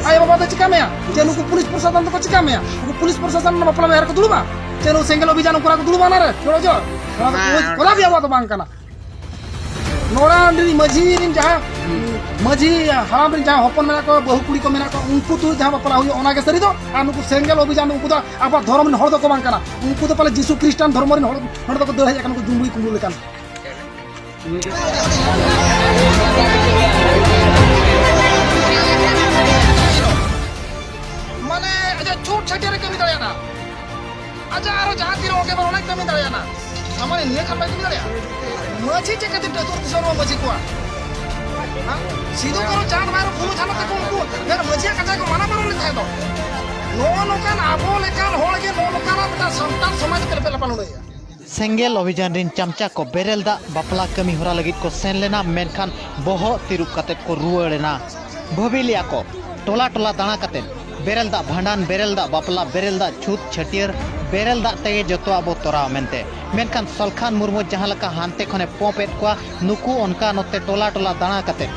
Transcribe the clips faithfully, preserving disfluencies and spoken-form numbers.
ᱟᱭᱳ ᱵᱟᱵᱟ ᱫᱚ ᱪᱤᱠᱟ ᱢᱮᱭᱟ? ᱪᱮ ᱱᱩᱠᱩ ᱯᱩᱞᱤᱥ ᱯᱨᱚᱥᱟᱥᱚᱱ ᱫᱚᱠᱚ ᱪᱤᱠᱟ ᱢᱮᱭᱟ? ᱱᱩᱠᱩ ᱯᱩᱞᱤᱥ ᱯᱨᱚᱥᱟᱥᱚᱱ ᱨᱮᱱᱟᱜ ᱵᱟᱯᱞᱟ ᱵᱤᱦᱟᱹ ᱨᱮᱠᱚ ᱫᱩᱲᱩᱵᱟ? ᱪᱮ ᱱᱩᱠᱩ ᱥᱮᱸᱜᱮᱞ ᱚᱵᱷᱤᱡᱟᱱ ᱩᱱᱠᱩ ᱨᱟᱜ ᱠᱚ ᱫᱩᱲᱩᱵᱟ ᱚᱱᱟᱨᱮ? ᱡᱚᱲᱚ ᱡᱚᱲ᱾ ᱚᱱᱟ ᱫᱚ ᱦᱮᱸ᱾ ᱠᱚᱫᱟ ᱵᱤ ᱟᱵᱚᱣᱟᱜ ᱫᱚ ᱵᱟᱝ ᱠᱟᱱᱟ᱾ ᱱᱚᱰᱮ ᱨᱤᱱ ᱢᱟᱹᱡᱷᱤ ᱨᱤᱱ ᱡᱟᱦᱟᱸ, ᱢᱟᱹᱡᱷᱤ ᱦᱟᱲᱟᱢ ᱨᱤᱱ ᱡᱟᱦᱟᱸ ᱦᱚᱯᱚᱱ ᱢᱮᱱᱟᱜ ᱠᱚᱣᱟ, ᱵᱟᱹᱦᱩ ᱠᱩᱲᱤ ᱠᱚ ᱢᱮᱱᱟᱜ ᱠᱚᱣᱟ, ᱩᱱᱠᱩ ᱛᱩᱞᱩᱡ ᱡᱟᱦᱟᱸ ᱵᱟᱯᱞᱟ ᱦᱩᱭᱩᱜᱼᱟ, ᱚᱱᱟ ᱜᱮ ᱥᱟᱹᱨᱤ ᱫᱚ᱾ ᱟᱨ ᱱᱩᱠᱩ ᱥᱮᱸᱜᱮᱞ ᱚᱵᱷᱤᱡᱟᱱ ᱫᱚ ᱩᱱᱠᱩ ᱫᱚ ᱟᱵᱚᱣᱟᱜ ᱫᱷᱚᱨᱚᱢ ᱨᱤᱱ ᱦᱚᱲ ᱫᱚᱠᱚ ᱵᱟᱝ ᱠᱟᱱᱟ᱾ ᱩᱱᱠᱩ ᱫᱚ ᱯᱟᱞᱮ ᱡᱤᱥᱩ ᱠᱷᱨᱤᱥᱴᱟᱱ ᱫᱷᱚᱨᱢᱚ ᱨᱤᱱ ᱦᱚᱲ ᱱᱚᱰᱮ ᱫᱚᱠᱚ ᱫᱟᱹᱲ ᱦᱮᱡ ᱟᱠᱟᱱᱟ, ᱩᱱᱠᱩ ᱡᱩᱢᱵᱩᱭ ᱠᱩᱢᱵᱽᱲᱩ ᱞᱮᱠᱟᱱ᱾ ᱢᱟᱱᱮ ᱟᱡᱟᱜ ᱪᱷᱩᱴ ᱪᱷᱟᱹᱴᱭᱟᱹᱨ ᱨᱮ ᱠᱟᱹᱢᱤ ᱫᱟᱲᱮᱭᱟᱜᱼᱟ᱾ ᱟᱡᱟᱜ ᱟᱨᱚ ᱡᱟᱦᱟᱸ ᱛᱤᱱᱟᱹᱜ ᱚᱸᱰᱮ ᱵᱟᱝ ᱚᱱᱟᱭ ᱠᱟᱹᱢᱤ ᱫᱟᱲᱮᱭᱟᱜᱼᱟ᱾ ᱥᱟᱢᱟᱱ ᱱᱤᱭᱟᱹ ᱠᱷᱟᱱ ᱵᱟᱭ ᱠᱟᱹᱢᱤ ᱫᱟᱲᱮᱭᱟᱜᱼᱟ᱾ ᱢᱟᱹᱡᱷᱤ ᱪᱮᱫ ᱠᱷᱟᱹᱛᱤᱨ ᱟᱹᱛᱩ ᱫᱤᱥᱚᱢ ᱨᱮᱱ ᱢᱟᱹᱡᱷᱤ ᱠᱚᱣᱟ? ᱦᱮᱸ? ᱥᱤᱫᱩ ᱠᱟᱹᱱᱦᱩ ᱪᱟᱸᱫ ᱵᱷᱟᱭᱨᱳ ᱯᱷᱩᱞᱳ ᱡᱷᱟᱱᱳ ᱛᱟᱠᱚ ᱩᱱᱠᱩ ᱯᱷᱮᱨ ᱢᱟᱹᱡᱷᱤᱭᱟᱜ ᱠᱟᱛᱷᱟ ᱠᱚ ᱢᱟᱱᱟ ᱵᱟᱨᱚᱱ ᱞᱮᱫ ᱛᱟᱦᱮᱸ ᱫᱚ᱾ ᱱᱚᱜᱼᱚ ᱱᱚᱝᱠᱟᱱ ᱟᱵᱚ ᱞᱮᱠᱟᱱ ᱦᱚᱲ ᱜᱮ ᱱᱚᱜᱼᱚ ᱱᱚᱝᱠᱟᱱᱟᱜ ᱢᱤᱫᱴᱟᱝ ᱥᱟᱱᱛᱟᱲ ᱥᱚᱢᱟᱡᱽ ᱨᱮ ᱯᱮ ᱞᱟᱯᱟ ᱞᱩᱰᱟᱹᱭᱟ᱾ ᱥᱮᱸᱜᱮᱞ ᱚᱵᱷᱤᱡᱟᱱ ᱨᱤᱱ ᱪᱟᱢᱪᱟ ᱠᱚ ᱵᱮᱨᱮᱞ ᱫᱟᱜ ᱵᱟᱯᱞᱟ ᱠᱟᱹᱢᱤ ᱦᱚᱨᱟ ᱞᱟᱹᱜᱤᱫ ᱠᱚ ᱥᱮᱱ ᱞᱮᱱᱟ, ᱢᱮᱱᱠᱷᱟᱱ ᱵᱚᱦᱚᱜ ᱛᱤᱨᱩᱵ ᱠᱟᱛᱮᱫ ᱠᱚ ᱨᱩᱣᱟᱹᱲ ᱮᱱᱟ᱾ ᱵᱷᱟᱹᱵᱤ ᱞᱮᱫᱼᱟ ᱠᱚ, ᱴᱚᱞᱟ ᱴᱚᱞᱟ ᱫᱟᱬᱟ ᱠᱟᱛᱮᱫ ᱵᱮᱨᱮᱞ ᱫᱟᱜ ᱵᱷᱟᱸᱰᱟᱱ, ᱵᱮᱨᱮᱞ ᱫᱟᱜ ᱵᱟᱯᱞᱟ, ᱵᱮᱨᱮᱞ ᱫᱟᱜ ᱪᱷᱩᱛ ᱪᱷᱟᱹᱴᱭᱟᱹᱨ, ᱵᱮᱨᱮᱞ ᱫᱟᱜ ᱛᱮᱜᱮ ᱡᱚᱛᱚᱣᱟᱜ ᱵᱚ ᱛᱚᱨᱟᱣᱟ ᱢᱮᱱᱛᱮ᱾ ᱢᱮᱱᱠᱷᱟᱱ ᱥᱚᱞᱠᱷᱟᱱ ᱢᱩᱨᱢᱩ ᱡᱟᱦᱟᱸ ᱞᱮᱠᱟ ᱦᱟᱱᱛᱮ ᱠᱷᱚᱱᱮ ᱯᱚᱯ ᱮᱫ ᱠᱚᱣᱟ, ᱱᱩᱠᱩ ᱚᱱᱠᱟ ᱱᱚᱛᱮ ᱴᱚᱞᱟ ᱴᱚᱞᱟ ᱫᱟᱬᱟ ᱠᱟᱛᱮᱫ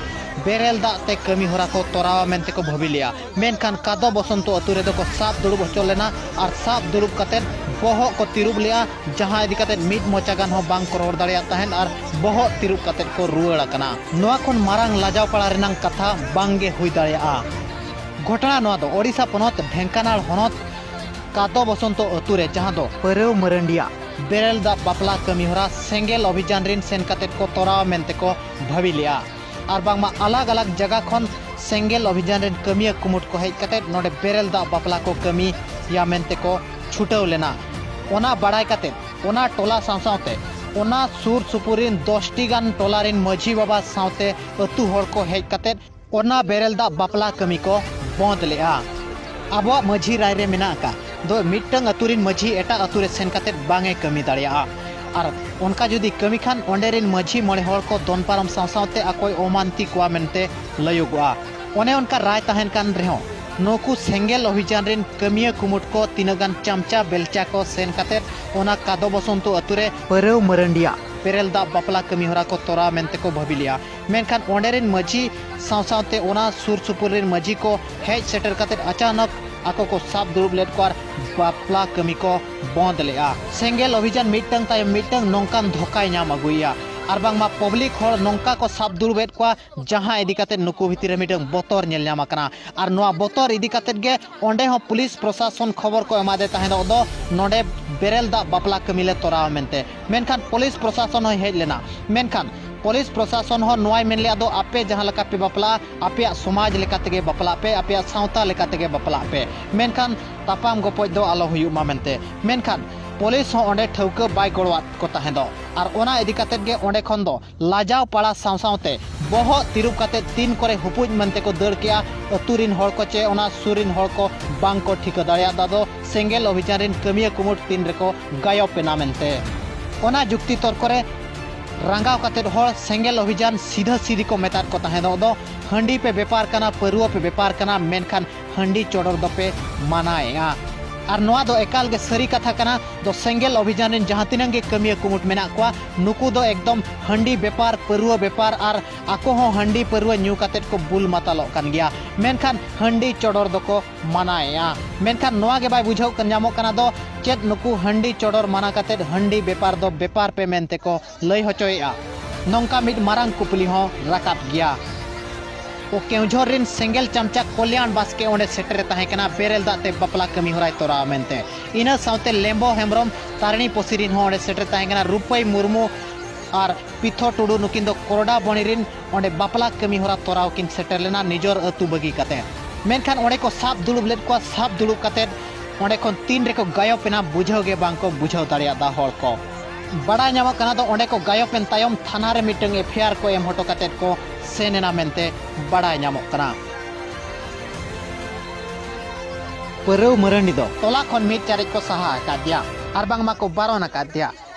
ᱵᱮᱨᱮᱞ ᱫᱟᱜ ᱛᱮ ᱠᱟᱹᱢᱤ ᱦᱚᱨᱟ ᱠᱚ ᱛᱚᱨᱟᱣᱟ ᱢᱮᱱᱛᱮ ᱠᱚ ᱵᱷᱟᱹᱵᱤ ᱞᱮᱫᱼᱟ᱾ ᱢᱮᱱᱠᱷᱟᱱ ᱠᱟᱫᱚ ᱵᱚᱥᱚᱱᱛᱚ ᱟᱹᱛᱩ ᱨᱮᱫᱚ ᱠᱚ ᱥᱟᱵ ᱫᱩᱲᱩᱵ ᱦᱚᱪᱚ ᱞᱮᱱᱟ ᱟᱨ ᱥᱟᱵ ᱫᱩᱲᱩᱵ ᱠᱟᱛᱮᱫ ᱵᱚᱦᱚᱜ ᱠᱚ ᱛᱤᱨᱩᱵ ᱞᱮᱫᱼᱟ, ᱡᱟᱦᱟᱸ ᱤᱫᱤ ᱠᱟᱛᱮᱫ ᱢᱤᱫ ᱢᱚᱪᱟ ᱜᱟᱱ ᱦᱚᱸ ᱵᱟᱝ ᱠᱚ ᱨᱚᱲ ᱫᱟᱲᱮᱭᱟᱜ ᱛᱟᱦᱮᱸᱫ ᱟᱨ ᱵᱚᱦᱚᱜ ᱛᱤᱨᱩᱵ ᱠᱟᱛᱮᱫ ᱠᱚ ᱨᱩᱣᱟᱹᱲ ᱟᱠᱟᱱᱟ᱾ ᱱᱚᱣᱟ ᱠᱷᱚᱱ ᱢᱟᱨᱟᱝ ᱞᱟᱡᱟᱣ ᱯᱟᱲᱟ ᱨᱮᱱᱟᱜ ᱠᱟᱛᱷᱟ ᱵᱟᱝ ᱜᱮ ᱦᱩᱭ ᱫᱟᱲᱮᱭᱟᱜᱼᱟ᱾ ᱜᱷᱚᱴᱚᱱᱟ ᱱᱚᱣᱟ ᱫᱚ ᱳᱰᱤᱥᱟ ᱯᱚᱱᱚᱛ ᱰᱷᱮᱝᱠᱟᱱᱟᱲ ᱦᱚᱱᱚᱛ ᱠᱟᱫᱚ ᱵᱚᱥᱚᱱᱛᱚ ᱟᱹᱛᱩ ᱨᱮ, ᱡᱟᱦᱟᱸ ᱫᱚ ᱯᱟᱹᱨᱟᱹᱣ ᱢᱟᱹᱨᱟᱹᱱᱰᱤᱭᱟᱜ ᱵᱮᱨᱮᱞ ᱫᱟᱜ ᱵᱟᱯᱞᱟ ᱠᱟᱹᱢᱤ ᱦᱚᱨᱟ ᱥᱮᱸᱜᱮᱞ ᱚᱵᱷᱤᱡᱟᱱ ᱨᱤᱱ ᱥᱮᱱ ᱠᱟᱛᱮᱫ ᱠᱚ ᱛᱚᱨᱟᱣᱟ ᱢᱮᱱᱛᱮ ᱠᱚ ᱵᱷᱟᱹᱵᱤ ᱞᱮᱫᱼᱟ᱾ ᱟᱨ ᱵᱟᱝᱢᱟ ᱟᱞᱟᱜᱽ ᱟᱞᱟᱜᱽ ᱡᱟᱭᱜᱟ ᱠᱷᱚᱱ ᱥᱮᱸᱜᱮᱞ ᱚᱵᱷᱤᱡᱟᱱ ᱨᱤᱱ ᱠᱟᱹᱢᱤᱭᱟᱹ ᱠᱩᱢᱩᱴ ᱠᱚ ᱦᱮᱡ ᱠᱟᱛᱮᱫ ᱱᱚᱰᱮ ᱵᱮᱨᱮᱞ ᱫᱟᱜ ᱵᱟᱯᱞᱟ ᱠᱚ ᱠᱟᱹᱢᱤᱭᱟ ᱢᱮᱱᱛᱮ ᱠᱚ ᱪᱷᱩᱴᱟᱹᱣ ᱞᱮᱱᱟ᱾ ᱚᱱᱟ ᱵᱟᱲᱟᱭ ᱠᱟᱛᱮᱫ ᱚᱱᱟ ᱴᱚᱞᱟ ᱥᱟᱶ ᱥᱟᱶᱛᱮ ᱚᱱᱟ ᱥᱩᱨ ᱥᱩᱯᱩᱨ ᱨᱤᱱ ᱫᱚᱥ ᱴᱤ ᱜᱟᱱ ᱴᱚᱞᱟ ᱨᱤᱱ ᱢᱟᱹᱡᱷᱤ ᱵᱟᱵᱟ ᱥᱟᱶᱛᱮ ᱟᱹᱛᱩ ᱦᱚᱲ ᱠᱚ ᱦᱮᱡ ᱠᱟᱛᱮᱫ ᱚᱱᱟ ᱵᱮᱨᱮᱞ ᱫᱟᱜ ᱵᱟᱯᱞᱟ ᱠᱟᱹᱢᱤ ᱠᱚ ᱵᱚᱸᱫᱽ ᱞᱮᱫᱼᱟ᱾ ᱟᱵᱚᱣᱟᱜ ᱢᱟᱹᱡᱷᱤ ᱨᱟᱭ ᱨᱮ ᱢᱮᱱᱟᱜ ᱟᱠᱟᱫ ᱫᱚ ᱢᱤᱫᱴᱟᱝ ᱟᱹᱛᱩ ᱨᱤᱱ ᱢᱟᱹᱡᱷᱤ ᱮᱴᱟᱜ ᱟᱹᱛᱩ ᱨᱮ ᱥᱮᱱ ᱠᱟᱛᱮᱫ ᱵᱟᱝ ᱮ ᱠᱟᱹᱢᱤ ᱫᱟᱲᱮᱭᱟᱜᱼᱟ᱾ ᱟᱨ ᱚᱱᱠᱟ ᱡᱩᱫᱤ ᱠᱟᱹᱢᱤ ᱠᱷᱟᱱ ᱚᱸᱰᱮ ᱨᱤᱱ ᱢᱟᱹᱡᱷᱤ ᱢᱚᱬᱮ ᱦᱚᱲ ᱠᱚ ᱫᱚᱱ ᱯᱟᱨᱚᱢ ᱥᱟᱶ ᱥᱟᱶᱛᱮ ᱟᱠᱚᱭ ᱚᱢᱟᱱᱛᱤ ᱠᱚᱣᱟ ᱢᱮᱱᱛᱮ ᱞᱟᱹᱭᱚᱜᱚᱜᱼᱟ᱾ ᱚᱱᱮ ᱚᱱᱠᱟ ᱨᱟᱭ ᱛᱟᱦᱮᱱ ᱠᱟᱱ ᱨᱮᱦᱚᱸ ᱱᱩᱠᱩ ᱥᱮᱸᱜᱮᱞ ᱚᱵᱷᱤᱡᱟᱱ ᱨᱤᱱ ᱠᱟᱹᱢᱤᱭᱟᱹ ᱠᱩᱢᱩᱴ ᱠᱚ ᱛᱤᱱᱟᱹᱜ ᱜᱟᱱ ᱪᱟᱢᱪᱟ ᱵᱮᱞᱪᱟ ᱠᱚ ᱥᱮᱱ ᱠᱟᱛᱮᱫ ᱚᱱᱟ ᱠᱟᱫᱚ ᱵᱚᱥᱚᱱᱛᱚ ᱟᱹᱛᱩ ᱨᱮ ᱯᱟᱹᱨᱟᱹᱣ ᱢᱟᱹᱨᱟᱹᱱᱰᱤᱭᱟᱜ ᱵᱮᱨᱮᱞ ᱫᱟᱜ ᱵᱟᱯᱞᱟ ᱠᱟᱹᱢᱤ ᱦᱚᱨᱟ ᱠᱚ ᱛᱚᱨᱟᱣ ᱢᱮᱱᱛᱮ ᱠᱚ ᱵᱷᱟᱹᱵᱤ ᱞᱮᱫᱼᱟ᱾ ᱢᱮᱱᱠᱷᱟᱱ ᱚᱸᱰᱮ ᱨᱮᱱ ᱢᱟᱹᱡᱷᱤ ᱥᱟᱶ ᱥᱟᱶᱛᱮ ᱚᱱᱟ ᱥᱩᱨ ᱥᱩᱯᱩᱨ ᱨᱮᱱ ᱢᱟᱹᱡᱷᱤ ᱠᱚ ᱦᱮᱡ ᱥᱮᱴᱮᱨ ᱠᱟᱛᱮ ᱟᱪᱟᱱᱚᱠ ᱟᱠᱚ ᱠᱚ ᱥᱟᱵ ᱫᱩᱲᱩᱵ ᱞᱮᱫ ᱠᱚᱣᱟ ᱟᱨ ᱵᱟᱯᱞᱟ ᱠᱟᱹᱢᱤ ᱠᱚ ᱵᱚᱱᱫ ᱞᱮᱫᱼᱟ᱾ ᱥᱮᱸᱜᱮᱞ ᱚᱵᱷᱤᱡᱟᱱ ᱢᱤᱫᱴᱟᱝ ᱛᱟᱭᱚᱢ ᱢᱤᱫᱴᱟᱝ ᱱᱚᱝᱠᱟᱱ ᱫᱷᱚᱠᱟᱭ ᱧᱟᱢ ᱟᱹᱜᱩᱭᱮᱫᱼᱟ᱾ ᱟᱨ ᱵᱟᱝᱢᱟ ᱯᱟᱵᱽᱞᱤᱠ ᱦᱚᱲ ᱱᱚᱝᱠᱟ ᱠᱚ ᱥᱟᱵ ᱫᱩᱲᱩᱵᱮᱫ ᱠᱚᱣᱟ, ᱡᱟᱦᱟᱸ ᱤᱫᱤ ᱠᱟᱛᱮ ᱱᱩᱠᱩ ᱵᱷᱤᱛᱤᱨ ᱨᱮ ᱢᱤᱫᱴᱟᱝ ᱵᱚᱛᱚᱨ ᱧᱮᱞ ᱧᱟᱢ ᱟᱠᱟᱱᱟ᱾ ᱟᱨ ᱱᱚᱣᱟ ᱵᱚᱛᱚᱨ ᱤᱫᱤ ᱠᱟᱛᱮ ᱜᱮ ᱚᱸᱰᱮ ᱦᱚᱸ ᱯᱩᱞᱤᱥ ᱯᱨᱚᱥᱟᱥᱚᱱ ᱠᱷᱚᱵᱚᱨ ᱠᱚ ᱮᱢᱟᱫᱮ ᱛᱟᱦᱮᱸᱫᱚᱜ ᱫᱚ ᱱᱚᱰᱮ ᱵᱮᱨᱮᱞ ᱫᱟᱜ ᱵᱟᱯᱞᱟ ᱠᱟᱹᱢᱤ ᱞᱮ ᱛᱚᱨᱟᱣᱟ ᱢᱮᱱᱛᱮ᱾ ᱢᱮᱱᱠᱷᱟᱱ ᱯᱩᱞᱤᱥ ᱯᱨᱚᱥᱟᱥᱚᱱ ᱦᱚᱸᱭ ᱦᱮᱡ ᱞᱮᱱᱟ᱾ ᱢᱮᱱᱠᱷᱟᱱ ᱯᱩᱞᱤᱥ ᱯᱨᱚᱥᱟᱥᱚᱱ ᱦᱚᱸ ᱱᱚᱣᱟᱭ ᱢᱮᱱ ᱞᱮᱫᱼᱟ ᱫᱚ, ᱟᱯᱮ ᱡᱟᱦᱟᱸ ᱞᱮᱠᱟ ᱯᱮ ᱵᱟᱯᱞᱟᱜᱼᱟ, ᱟᱯᱮᱭᱟᱜ ᱥᱚᱢᱟᱡᱽ ᱞᱮᱠᱟ ᱛᱮᱜᱮ ᱵᱟᱯᱞᱟᱜ ᱯᱮ, ᱟᱯᱮᱭᱟᱜ ᱥᱟᱶᱛᱟ ᱞᱮᱠᱟ ᱛᱮᱜᱮ ᱵᱟᱯᱞᱟᱜ ᱯᱮ, ᱢᱮᱱᱠᱷᱟᱱ ᱛᱟᱯᱟᱢ ᱜᱚᱯᱚᱡ ᱫᱚ ᱟᱞᱚ ᱦᱩᱭᱩᱜ ᱢᱟ ᱢᱮᱱᱛᱮ᱾ ᱢᱮᱱᱠᱷᱟᱱ ᱯᱩᱞᱤᱥ ᱦᱚᱸ ᱚᱸᱰᱮ ᱴᱷᱟᱹᱣᱠᱟᱹ ᱵᱟᱭ ᱜᱚᱲᱚᱣᱟᱫ ᱠᱚ ᱛᱟᱦᱮᱸᱫᱚᱜ᱾ ᱟᱨ ᱚᱱᱟ ᱤᱫᱤ ᱠᱟᱛᱮ ᱜᱮ ᱚᱸᱰᱮ ᱠᱷᱚᱱ ᱫᱚ ᱞᱟᱡᱟᱣ ᱯᱟᱲᱟ ᱥᱟᱶ ᱥᱟᱶᱛᱮ ᱵᱚᱦᱚᱜ ᱛᱤᱨᱩᱵ ᱠᱟᱛᱮ ᱛᱤᱱ ᱠᱚᱨᱮ ᱦᱩᱯᱩᱡ ᱢᱮᱱᱛᱮ ᱠᱚ ᱫᱟᱹᱲ ᱠᱮᱜᱼᱟ, ᱟᱹᱛᱩ ᱨᱤᱱ ᱦᱚᱲ ᱠᱚ ᱪᱮ ᱚᱱᱟ ᱥᱩᱨ ᱨᱤᱱ ᱦᱚᱲ ᱠᱚ ᱵᱟᱝ ᱠᱚ ᱴᱷᱤᱠᱟᱹ ᱫᱟᱲᱮᱭᱟᱫᱟ ᱫᱚ ᱥᱮᱸᱜᱮᱞ ᱚᱵᱷᱤᱡᱟᱱ ᱨᱤᱱ ᱠᱟᱹᱢᱤᱭᱟᱹ ᱠᱩᱢᱩᱴ ᱛᱤᱱ ᱨᱮᱠᱚ ᱜᱟᱭᱚᱵ ᱮᱱᱟ ᱢᱮᱱᱛᱮ᱾ ᱚᱱᱟ ᱡᱩᱠᱛᱤ ᱛᱚᱨᱠᱚ ᱨᱮ ᱨᱟᱸᱜᱟᱣ ᱠᱟᱛᱮ ᱦᱚᱲ ᱥᱮᱸᱜᱮᱞ ᱚᱵᱷᱤᱡᱟᱱ ᱥᱤᱫᱷᱟᱹ ᱥᱤᱫᱷᱤ ᱠᱚ ᱢᱮᱛᱟᱫ ᱠᱚ ᱛᱟᱦᱮᱸᱫᱚᱜ ᱫᱚ, ᱦᱟᱺᱰᱤ ᱯᱮ ᱵᱮᱯᱟᱨ ᱠᱟᱱᱟ, ᱯᱟᱹᱨᱣᱟᱹ ᱯᱮ ᱵᱮᱯᱟᱨ ᱠᱟᱱᱟ, ᱢᱮᱱᱠᱷᱟᱱ ᱦᱟᱺᱰᱤ ᱪᱚᱰᱚᱨ ᱫᱚᱯᱮ ᱢᱟᱱᱟᱭᱮᱜᱼᱟ᱾ ᱟᱨ ᱱᱚᱣᱟ ᱫᱚ ᱮᱠᱟᱞ ᱜᱮ ᱥᱟᱹᱨᱤ ᱠᱟᱛᱷᱟ ᱠᱟᱱᱟ᱾ ᱫᱚ ᱥᱮᱸᱜᱮᱞ ᱚᱵᱷᱤᱡᱟᱱ ᱨᱮᱱ ᱡᱟᱦᱟᱸ ᱛᱤᱱᱟᱹᱜ ᱜᱮ ᱠᱟᱹᱢᱤᱭᱟᱹ ᱠᱩᱢᱩᱴ ᱢᱮᱱᱟᱜ ᱠᱚᱣᱟ, ᱱᱩᱠᱩ ᱫᱚ ᱮᱠᱫᱚᱢ ᱦᱟᱺᱰᱤ ᱵᱮᱯᱟᱨ, ᱯᱟᱹᱨᱣᱟᱹ ᱵᱮᱯᱟᱨ ᱟᱨ ᱟᱠᱚ ᱦᱚᱸ ᱦᱟᱺᱰᱤ ᱯᱟᱹᱨᱣᱟᱹ ᱧᱩ ᱠᱟᱛᱮᱫ ᱠᱚ ᱵᱩᱞ ᱢᱟᱛᱟᱞᱚᱜ ᱠᱟᱱ ᱜᱮᱭᱟ᱾ ᱢᱮᱱᱠᱷᱟᱱ ᱦᱟᱺᱰᱤ ᱪᱚᱰᱚᱨ ᱫᱚᱠᱚ ᱢᱟᱱᱟᱭᱮᱜᱼᱟ᱾ ᱢᱮᱱᱠᱷᱟᱱ ᱱᱚᱣᱟ ᱜᱮ ᱵᱟᱭ ᱵᱩᱡᱷᱟᱹᱣ ᱠᱟᱱ, ᱧᱟᱢᱚᱜ ᱠᱟᱱᱟ ᱫᱚ ᱪᱮᱫ ᱱᱩᱠᱩ ᱦᱟᱺᱰᱤ ᱪᱚᱰᱚᱨ ᱢᱟᱱᱟ ᱠᱟᱛᱮᱫ ᱦᱟᱺᱰᱤ ᱵᱮᱯᱟᱨ ᱫᱚ ᱵᱮᱯᱟᱨ ᱯᱮ ᱢᱮᱱᱛᱮ ᱠᱚ ᱞᱟᱹᱭ ᱦᱚᱪᱚᱭᱮᱫᱼᱟ? ᱱᱚᱝᱠᱟ ᱢᱤᱫ ᱢᱟᱨᱟᱝ ᱠᱩᱯᱞᱤ ᱦᱚᱸ ᱨᱟᱠᱟᱵ ᱜᱮᱭᱟ᱾ ᱚ, ᱠᱮᱣᱡᱷᱚᱨ ᱨᱤᱱ ᱥᱮᱸᱜᱮᱞ ᱪᱟᱢᱪᱟ ᱠᱚᱞᱭᱟᱱ ᱵᱟᱥᱠᱮ ᱚᱸᱰᱮ ᱥᱮᱴᱮᱨ ᱮ ᱛᱟᱦᱮᱸ ᱠᱟᱱᱟ ᱵᱮᱨᱮᱞ ᱫᱟᱜ ᱛᱮ ᱵᱟᱯᱞᱟ ᱠᱟᱹᱢᱤ ᱦᱚᱨᱟᱭ ᱛᱚᱨᱟᱣᱟ ᱢᱮᱱᱛᱮ᱾ ᱤᱱᱟᱹ ᱥᱟᱶᱛᱮ ᱞᱮᱢᱵᱚ ᱦᱮᱢᱵᱨᱚᱢ ᱛᱟᱨᱤᱬᱤ ᱯᱚᱥᱤ ᱨᱤᱱ ᱦᱚᱸ ᱚᱸᱰᱮ ᱥᱮᱴᱮᱨ ᱛᱟᱦᱮᱸ ᱠᱟᱱᱟ᱾ ᱨᱩᱯᱟᱹᱭ ᱢᱩᱨᱢᱩ ᱟᱨ ᱯᱤᱛᱷᱚ ᱴᱩᱰᱩ ᱱᱩᱠᱤᱱ ᱫᱚ ᱠᱚᱨᱰᱟ ᱵᱚᱬᱤ ᱨᱤᱱ ᱚᱸᱰᱮ ᱵᱟᱯᱞᱟ ᱠᱟᱹᱢᱤ ᱦᱚᱨᱟ ᱛᱚᱨᱟᱣ ᱠᱤᱱ ᱥᱮᱴᱮᱨ ᱞᱮᱱᱟ ᱱᱤᱡᱚᱨ ᱟᱹᱛᱩ ᱵᱟᱹᱜᱤ ᱠᱟᱛᱮ᱾ ᱢᱮᱱᱠᱷᱟᱱ ᱚᱸᱰᱮ ᱠᱚ ᱥᱟᱵ ᱫᱩᱲᱩᱵ ᱞᱮᱫ ᱠᱚᱣᱟ᱾ ᱥᱟᱵ ᱫᱩᱲᱩᱵ ᱠᱟᱛᱮ ᱚᱸᱰᱮ ᱠᱷᱚᱱ ᱛᱤᱱ ᱨᱮᱠᱚ ᱜᱟᱭᱚᱵ ᱮᱱᱟ ᱵᱩᱡᱷᱟᱹᱣ ᱜᱮ ᱵᱟᱝ ᱠᱚ ᱵᱩᱡᱷᱟᱹᱣ ᱫᱟᱲᱮᱭᱟᱫᱟ ᱦᱚᱲ ᱠᱚ᱾ ᱵᱟᱲᱟᱭ ᱧᱟᱢᱚᱜ ᱠᱟᱱᱟ ᱫᱚ ᱚᱸᱰᱮ ᱠᱚ ᱜᱟᱭᱚᱵ ᱮᱱ ᱛᱟᱭᱚᱢ ᱛᱷᱟᱱᱟ ᱨᱮ ᱢᱤᱫᱴᱟᱝ ᱮᱯᱷ ᱟᱭ ᱟᱨ ᱠᱚ ᱮᱢ ᱦᱚᱴᱚ ᱠᱟᱛᱮ ᱠᱚ ᱥᱮᱱ ᱮᱱᱟ ᱢᱮᱱᱛᱮ ᱵᱟᱲᱟᱭ ᱧᱟᱢᱚᱜ ᱠᱟᱱᱟ᱾ ᱯᱟᱹᱨᱟᱹᱣ ᱢᱟᱹᱨᱟᱹᱱᱰᱤ ᱫᱚ ᱴᱚᱞᱟ ᱠᱷᱚᱱ ᱢᱤᱫ ᱪᱟᱨᱮᱡ ᱠᱚ ᱥᱟᱦᱟ ᱟᱠᱟᱫᱮᱭᱟ ᱟᱨ ᱵᱟᱝᱢᱟ ᱠᱚ ᱵᱟᱨᱚᱱ ᱟᱠᱟᱫᱮᱭᱟ᱾